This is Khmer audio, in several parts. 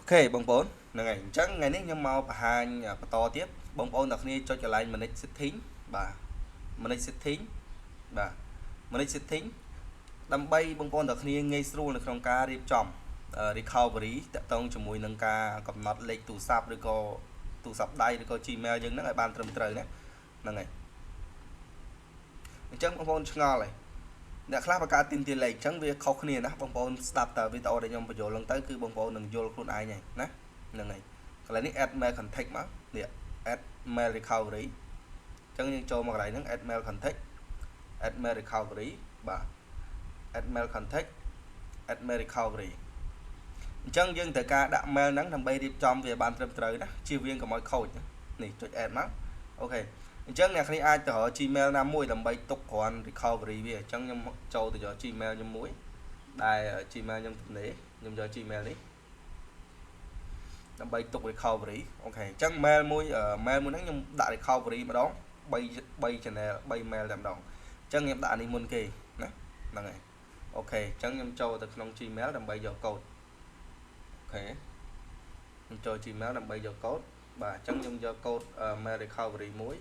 OK បងប្អូនហ្នឹងហើយអញ្ចឹងថ្ងៃនេះខ្ញុំមកបង្ហាញបន្តទៀតបងប្អូនទាំងគ្នាចុចកន្លែង manage setting បាទ manage setting បាទ manage setting ដើម្បីបងប្អូនទាំងគ្នាងាយស្រួលនៅក្នុងការរៀបចំ recovery តាក់ទងជាមួយនឹងការកំណត់លេខទូរស័ព្ទឬក៏ទូរស័ព្ទដៃឬក៏ Gmail យើងហ្នឹងឲ្យបានត្រឹមត្រូវណាហ្នឹងហើយអញ្ចឹងបងប្អូនឆ្ងល់ហើយអ្នកខ្លះបង្កើតទីមទាលេខអញ្ចឹងវាខុសគ្នាណាបងប្អូនស្ដាប់តើវីដេអូដែលខ្ញុំបញ្យល់ហ្នឹងទៅគឺបងប្អូននឹងយល់ខ្លួនឯងហើយណាហ្នឹងហើយកន្លែងនេះ add mail contact មកនេះ add mail recovery អញ្ចឹងយើងចូលមកកន្លែងហ្នឹង add mail contact add mail recovery បាទ add mail contact add mail recovery អញ្ចឹងយើងត្រូវការដាក់ mail ហ្នឹងដើម្បីរៀបចំវាបានត្រឹមត្រូវណាជៀសវាងកុំឲ្យខូចនេះចុច add មក OK អញ្ចឹងអ្នកគ្នាអាចទៅរក Gmail ណាមួយដើម្បីទុកគ្រាន់ recovery វាអញ្ចឹងខ្ញុំចូលទៅយក Gmail ខ្ញុំមួយដែល Gmail ខ្ញុំទំនេរខ្ញុំយក Gmail នេះដើម្បីទុក recovery OK អញ្ចឹង mail មួយ mail មួយហ្នឹងខ្ញុំដាក់ recovery ម្ដង3 3 channel 3 mail តែម្ដងអញ្ចឹងខ្ញុំដាក់នេះមុនគេណាហ្នឹងហើយ OK អញ្ចឹងខ្ញុំចូលទៅក្នុង Gmail ដើម្បីយកកូដ OK ខ្ញុំចូល Gmail ដើម្បីយកកូដបាទអញ្ចឹងខ្ញុំយកកូដ mail recovery មួយ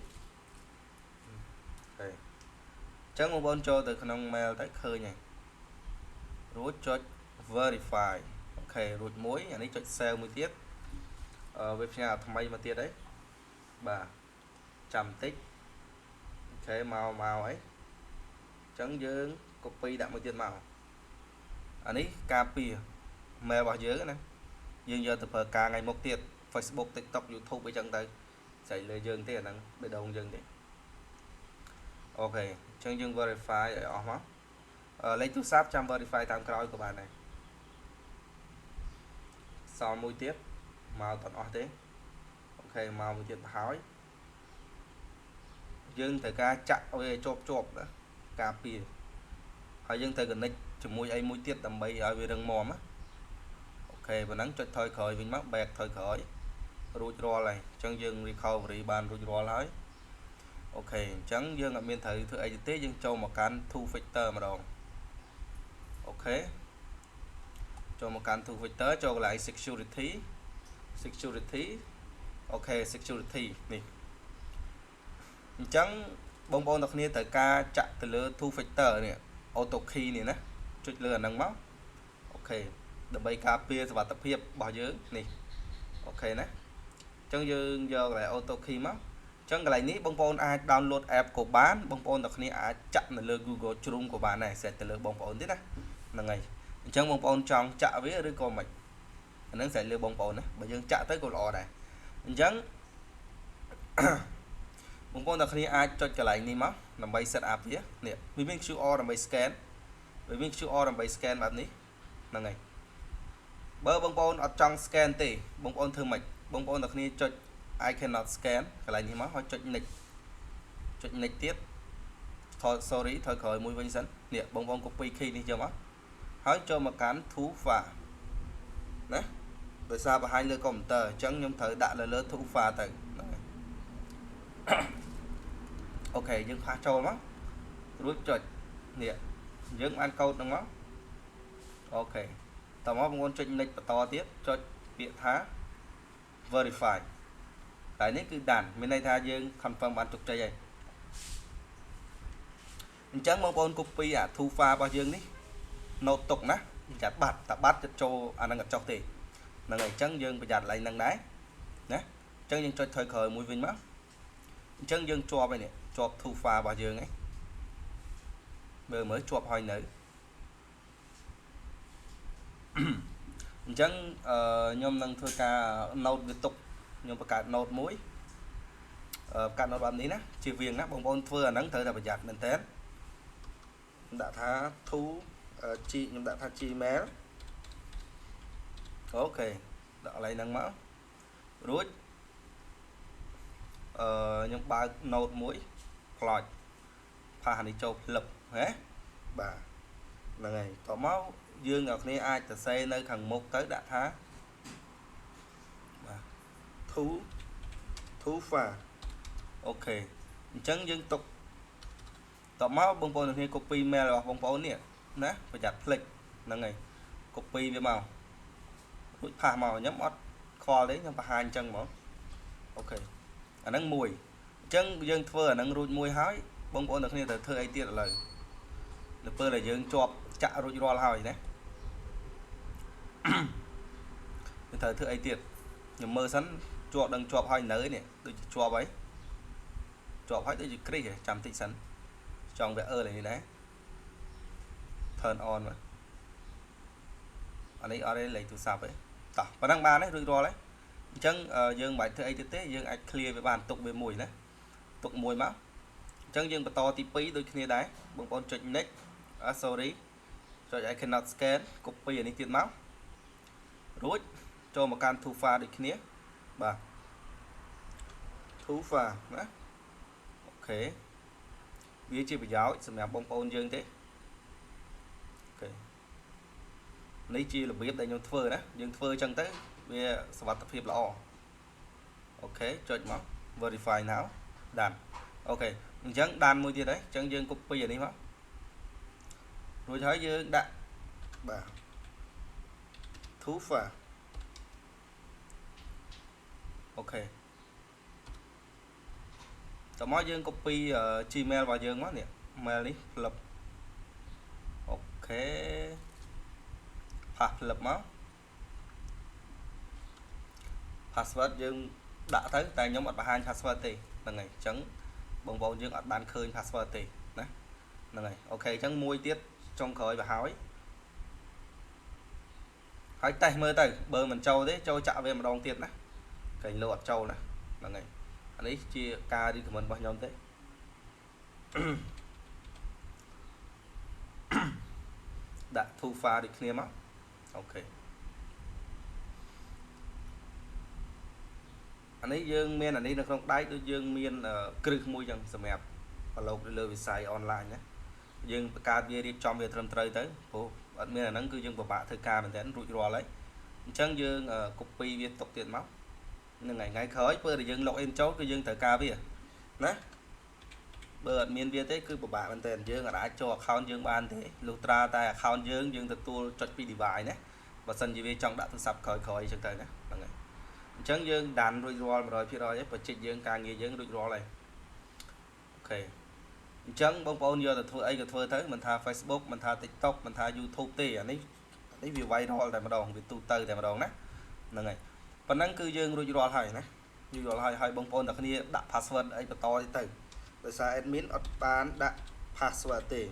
OK អញ្ចឹងបងប្អូនចូលទៅក្នុង mail ទៅឃើញហើយរួចចុច verify OK រួចមួយអានេះចុច save មួយទៀតអឺវាផ្ញើថ្មីមកទៀតអីបាទចាំបន្តិច OK មកមកអីអញ្ចឹងយើង copy ដាក់មួយទៀតមកអានេះការពារ mail របស់យើងណាយើងយកទៅប្រើការថ្ងៃមុខទៀត Facebook TikTok YouTube អីចឹងទៅស្រេចលើយើងទេអាហ្នឹងបេះដូងយើងទេ OK អញ្ចឹងយើង verify ឲ្យអស់មកលេខទូរស័ព្ទចាំ verify តាមក្រោយក៏បានដែរសល់មួយទៀតមកតអស់ទេ OK មកមួយទៀតទៅហើយយើងត្រូវការចាក់ឲ្យជាប់ជាប់ណាការពារហើយយើងត្រូវ connect ជាមួយអីមួយទៀតដើម្បីឲ្យវារឹងមាំណា OK ប៉ុណ្ណឹងចុចថយក្រោយវិញមក back ថយក្រោយរួចរាល់ហើយអញ្ចឹងយើង recovery បានរួចរាល់ហើយ OK អញ្ចឹងយើងអត់មានត្រូវធ្វើអីទេយើងចូលមកកាន់ two factor ម្ដង OK ចូលមកកាន់ two factor ចូលកន្លែង security security OK security នេះអញ្ចឹងបងប្អូនទាំងគ្នាត្រូវការចាក់ទៅលើ two factor នេះ auto key នេះណាចុចលើអាហ្នឹងមក OK ដើម្បីការពារសុវត្ថិភាពរបស់យើងនេះ OK ណាអញ្ចឹងយើងយកកន្លែង auto key មកអញ្ចឹងកន្លែងនេះបងប្អូនអាច download app ក៏បានបងប្អូនទាំងគ្នាអាចចាក់នៅលើ Google Chrome ក៏បានដែរស្រេចទៅលើបងប្អូនទេណាហ្នឹងហើយអញ្ចឹងបងប្អូនចង់ចាក់វាឬក៏មិនអាហ្នឹងស្រេចលើបងប្អូនណាបើយើងចាក់ទៅក៏ល្អដែរអញ្ចឹងបងប្អូនទាំងគ្នាអាចចុចកន្លែងនេះមកដើម្បី set up វានេះវាមាន QR ដើម្បី scan វាមាន QR ដើម្បី scan បែបនេះហ្នឹងហើយបើបងប្អូនអត់ចង់ scan ទេបងប្អូនធ្វើម៉េចបងប្អូនទាំងគ្នាចុច I cannot scan កន្លែងនេះមកហើយចុច next ចុច next ទៀតថយ sorry ថយក្រោយមួយវិញសិននេះបងប្អូន copy key នេះយកមកហើយចូលមកកាន់ 2FA ណាដោយសារបង្ហាញលើកុំព្យូទ័រអញ្ចឹងខ្ញុំត្រូវដាក់លើលើ 2FA ទៅហ្នឹងហើយ OK យើង paste ចូលមករួចចុចនេះយើងបានកូដហ្នឹងមក OK តមកបងប្អូនចុច next បន្តទៀតចុចពាក្យថា verify តែនេះគឺ done មានន័យថាយើង confirm បានជោគជ័យហើយអញ្ចឹងបងប្អូន copy អា 2FA របស់យើងនេះ note ទុកណាប្រយ័ត្នបាត់តែបាត់ចិត្តចូលអាហ្នឹងអត់ចុះទេហ្នឹងហើយអញ្ចឹងយើងប្រយ័ត្នកន្លែងហ្នឹងដែរណាអញ្ចឹងយើងចុចថយក្រោយមួយវិញមកអញ្ចឹងយើងជាប់ហើយនេះជាប់ 2FA របស់យើងហ្នឹងមើលមើលជាប់ហើយនៅអញ្ចឹងអឺខ្ញុំនឹងធ្វើការ note វាទុកខ្ញុំបង្កើត note មួយបង្កើត note បែបនេះណាជៀសវាងណាបងប្អូនធ្វើអាហ្នឹងត្រូវតែប្រយ័ត្នមែនតើដាក់ថា to G ខ្ញុំដាក់ថា Gmail OK ដាក់កន្លែងហ្នឹងមករួចអឺខ្ញុំបើក note មួយផ្លាច់ paste អានេះចូលផ្លឹបហ៎បាទហ្នឹងហើយតមកយើងអ្នកគ្នាអាចសរសេរនៅខាងមុខទៅដាក់ថាបាទ 2FA OK អញ្ចឹងយើងទុកតមកបងប្អូនទាំងគ្នា copy mail របស់បងប្អូននេះណាប្រយ័ត្នភ្លេចហ្នឹងហើយ copy វាមក រួច paste មកខ្ញុំអត់ខ្វល់ទេខ្ញុំបង្ហាញអញ្ចឹងហ្មង OK អាហ្នឹងមួយអញ្ចឹងយើងធ្វើអាហ្នឹងរួចមួយហើយបងប្អូនទាំងគ្នាត្រូវធ្វើអីទៀតឥឡូវនៅពេលដែលយើងជាប់ចាក់រួចរាល់ហើយណាយើងត្រូវធ្វើអីទៀតខ្ញុំមើលសិនជាប់ដឹងជាប់ហើយនៅនេះដូចជាជាប់ហើយជាប់ហើយដូចជាគ្រីសចាំតិចសិនចង់វាអឺនេះណា turn on មកអានេះអត់ទេលេខទូរស័ព្ទទេតោះប៉ុណ្ណឹងបានទេរួចរាល់ហើយអញ្ចឹងយើងមិនបាច់ធ្វើអីទៀតទេយើងអាច clear វាបានទុកវាមួយណាទុកមួយមកអញ្ចឹងយើងបន្តទី2ដូចគ្នាដែរបងប្អូនចុច next អា sorry ចុច I cannot scan copy អានេះទៀតមករួចចូលមកកាន់ 2FA ដូចគ្នាបាទ 2FA ណា OK វាជាប្រយោជន៍សម្រាប់បងប្អូនយើងទេ OK នេះជារបៀបដែលខ្ញុំធ្វើណាយើងធ្វើអញ្ចឹងទៅវាសុវត្ថិភាពល្អ OK ចុចមក verify now done OK អញ្ចឹង done មួយទៀតហើយអញ្ចឹងយើង copy អានេះមករួចហើយយើងដាក់បាទ 2FA OK តមកយើង copy Gmail របស់យើងមកនេះ mail នេះផ្លឹប OK paste ផ្លឹបមក password យើងដាក់ទៅតែខ្ញុំអត់បង្ហាញ password ទេហ្នឹងហើយអញ្ចឹងបងប្អូនយើងអត់បានឃើញ password ទេណាហ្នឹងហើយ OK អញ្ចឹងមួយទៀតចុងក្រោយបើហើយហើយតេស្តមើលទៅបើមិនចូលទេចូលចាក់វាម្ដងទៀតណាកែងលោអត់ចូលណាហ្នឹងហើយអានេះជាការ recommend របស់ខ្ញុំទេ ដាក់ 2FA ដូចគ្នាមក OK អានេះយើងមានអានេះនៅក្នុងដៃដូចយើងមានគ្រឹះមួយចឹងសម្រាប់ប្រឡូកនៅលើវិស័យអនឡាញណាយើងបង្កើតវារៀបចំវាត្រឹមត្រូវទៅព្រោះអត់មានអាហ្នឹងគឺយើងពិបាកធ្វើការមែនទែនរួចរាល់ហើយអញ្ចឹងយើង copy វាទុកទៀតមកហ្នឹងហើយថ្ងៃក្រោយពេលដែលយើង log in ចូលគឺយើងត្រូវការវាណាបើអត់មានវាទេគឺពិបាកមែនទែនយើងអាចចូល account យើងបានទេលុះត្រាតែ account យើងយើងទទួលចុចពី device ណាបើសិនជាវាចង់ដាក់ទូរស័ព្ទក្រោយៗអញ្ចឹងទៅណាហ្នឹងហើយអញ្ចឹងយើង done រួចរាល់100%ហើយ project យើងការងារយើងរួចរាល់ហើយ OK អញ្ចឹងបងប្អូនយកទៅធ្វើអីក៏ធ្វើទៅមិនថា Facebook មិនថា TikTok មិនថា YouTube ទេអានេះនេះវា viral តែម្ដងវាទូទៅតែម្ដងណាហ្នឹងហើយប៉ុណ្ណឹងគឺយើងរួចរាល់ហើយណារួចរាល់ហើយហើយបងប្អូនទាំងគ្នាដាក់ password អីបន្តទៅដោយសារ admin អត់បានដាក់ password ទេ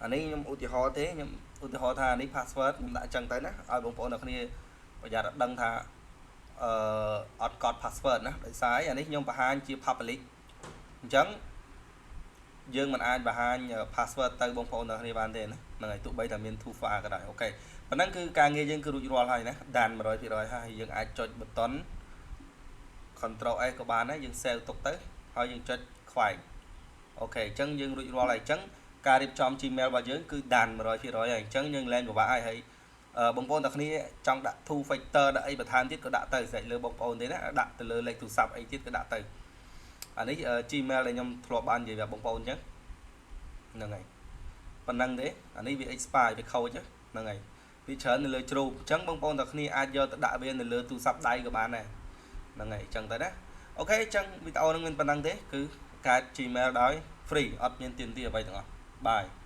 អានេះខ្ញុំឧទាហរណ៍ទេខ្ញុំឧទាហរណ៍ថានេះ password ខ្ញុំដាក់អញ្ចឹងទៅណាឲ្យបងប្អូនទាំងគ្នាប្រយ័ត្នដឹងថាអឺអត់កត់ password ណាដោយសារអានេះខ្ញុំបង្ហាញជា public អញ្ចឹងយើងមិនអាចបង្ហាញ password ទៅបងប្អូនទាំងគ្នាបានទេណាហ្នឹងហើយទោះបីតែមាន 2FA ក៏ដោយ OK ប៉ុណ្ណឹងគឺការងារយើងគឺរួចរាល់ហើយណា done 100%ហើយយើងអាចចុច button Control S ក៏បានដែរយើង save ទុកទៅហើយយើងចុចខ្វែង OK អញ្ចឹងយើងរួចរាល់ហើយអញ្ចឹងការរៀបចំ Gmail របស់យើងគឺ done 100%ហើយអញ្ចឹងយើងលែងពិបាកហើយហើយបងប្អូនទាំងគ្នាចង់ដាក់ two factor ដាក់អីបន្ថែមទៀតក៏ដាក់ទៅស្រេចលើបងប្អូនទេណាដាក់ទៅលើលេខទូរស័ព្ទអីទៀតក៏ដាក់ទៅអានេះ Gmail ដែលខ្ញុំធ្លាប់បាននិយាយប្រាប់បងប្អូនអញ្ចឹងហ្នឹងហើយប៉ុណ្ណឹងទេអានេះវា expire វាខូចហ្នឹងហើយវាច្រើននៅលើជ្រូកអញ្ចឹងបងប្អូនទាំងគ្នាអាចយកទៅដាក់វានៅលើទូរស័ព្ទដៃក៏បានដែរហ្នឹងហើយអញ្ចឹងទៅណា OK អញ្ចឹងវីដេអូនឹងមានប៉ុណ្ណឹងទេគឺកើត Gmail ដោយ free អត់មានទាមទារអ្វីទាំងអស់ bye.